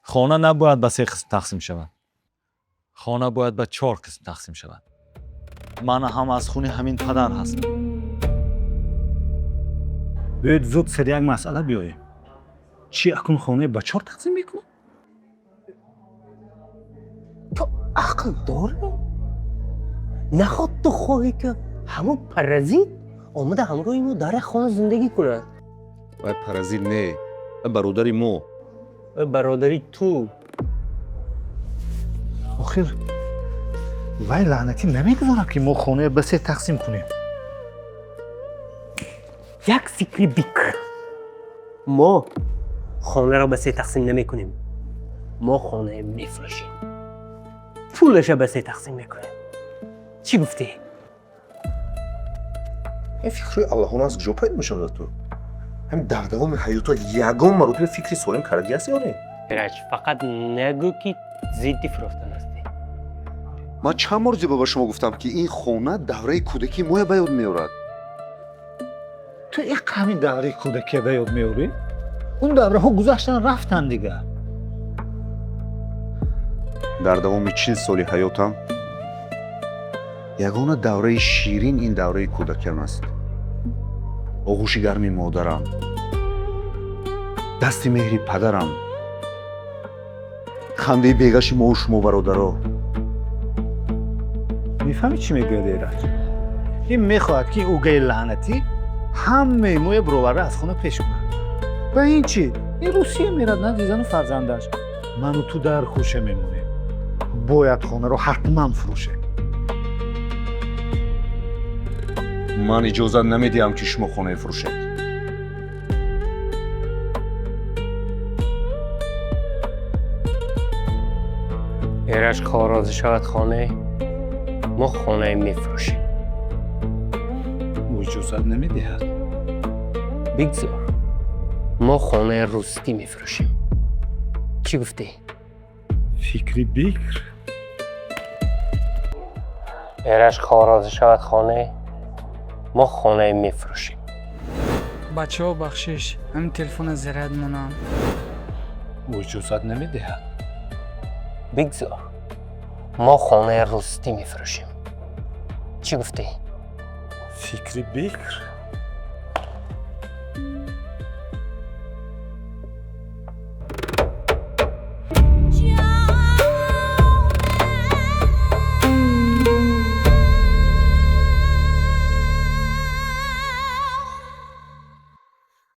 Хона набояд ба се қисм тақсим шавад. Хона бояд ба чор қисм тақсим шавад. Ман ҳам аз хуни ҳамин падар ҳастам. Биёед, зуд сари як масъала биёем. Чӣ, акун хонаи ба чор тақсим мекунад? Ту ақл дорӣ? Наход ту хоҳӣ, ки ҳамон паразит омада ҳамроҳи мо дар як хона зиндагӣ кунад? Вай паразит не, вай бародари мо. Вай бародари ту. Охир вай лаънатӣ намегузорад, ки мо хонаи ба се тақсим кунем. Як фикри бикр: мо хонаро ба се тақсим намекунем, мо хонае мефурӯшем, пулаша ба се тақсим мекунем. Чӣ гуфтӣ? Ин фикрҳои аллаҳона аз куҷо пайдо мешавад? Ту ҳамин дар давоми ҳаёто ягон маротиба фикри солим кардагӣ ҳастӣ ё не? Эраҷ, фақат нагӯ, ки зидди фурӯхтан ҳастӣ. Ман чанд маротиба ба шумо гуфтам, ки ин хона давраи кӯдакии моя ба ёд меорад. Ту як ҳамин давраи кӯдакия ба ёд меорӣ? Он давраҳо гузаштан, рафтан дигар. Дар давоми 40 соли ҳаётам ягона давраи ширин ин давраи кӯдакиам аст. Оғӯши гарми модарам, дасти меҳри падарам, хандаи бегаши мову шумо, бародаро. Мефаҳмӣ, чӣ мегӯяд Эраҷ? Ин мехоҳад, ки угаи лаънатӣ ҳамаи моя бироварда аз хона пеш кунад. Ба ин чӣ, ин Русия мерад назди зану фарзандаш, ману ту дар хӯша мемонем. Бояд хонаро ҳатман фурӯшем. Ман иҷозат намедиҳам, ки шумо хонаe фурӯшед. Эраҷ хоҳ розӣ шавад, хоне мо хонае мефурӯшем. Ӯ иҷозат намедиҳад. Бигзор, мо хонаи рустӣ мефурӯшем. Чӣ гуфтӣ? Фикри бикр. Эраҷ хоҳ розӣ шавад, хоне мо хонае мефурӯшем. Бачаҳо, бахшиш, ҳамин телефона заряд монам. Ӯ иҷозат намедиҳад. Бигзор, мо хонаи рустӣ мефурӯшем. Чӣ гуфтӣ? Фикри бикр.